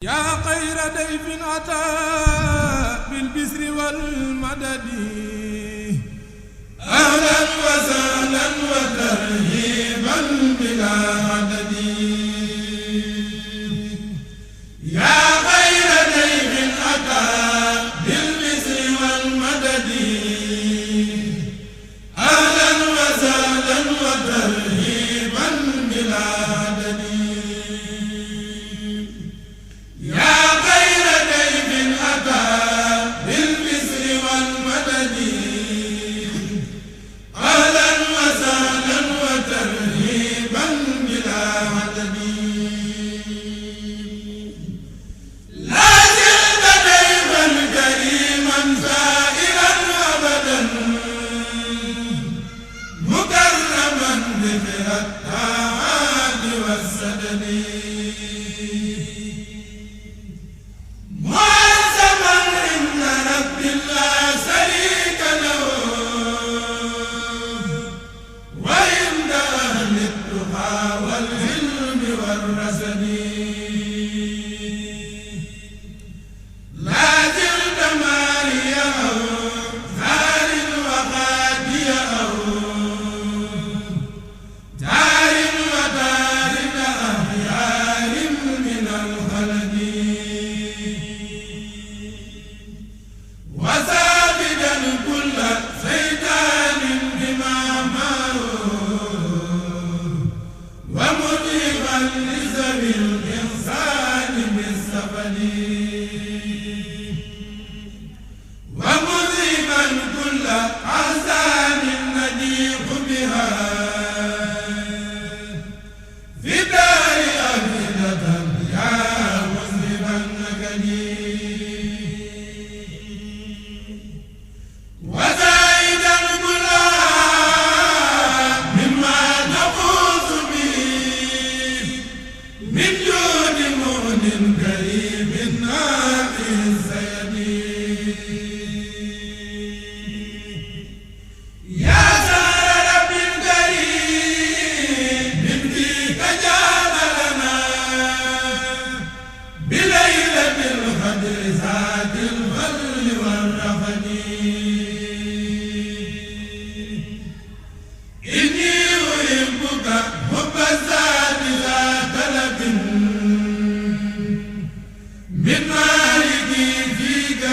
yaa xayra dayfin ataa bil bisri wal madadi ahlan wa sahlan wa tarhiban bilaa adadi yaa xayra dayfin ataa bil bisri wal madadi ahlan wa sahlan wa tarhiban bilaa adadi min maliki fika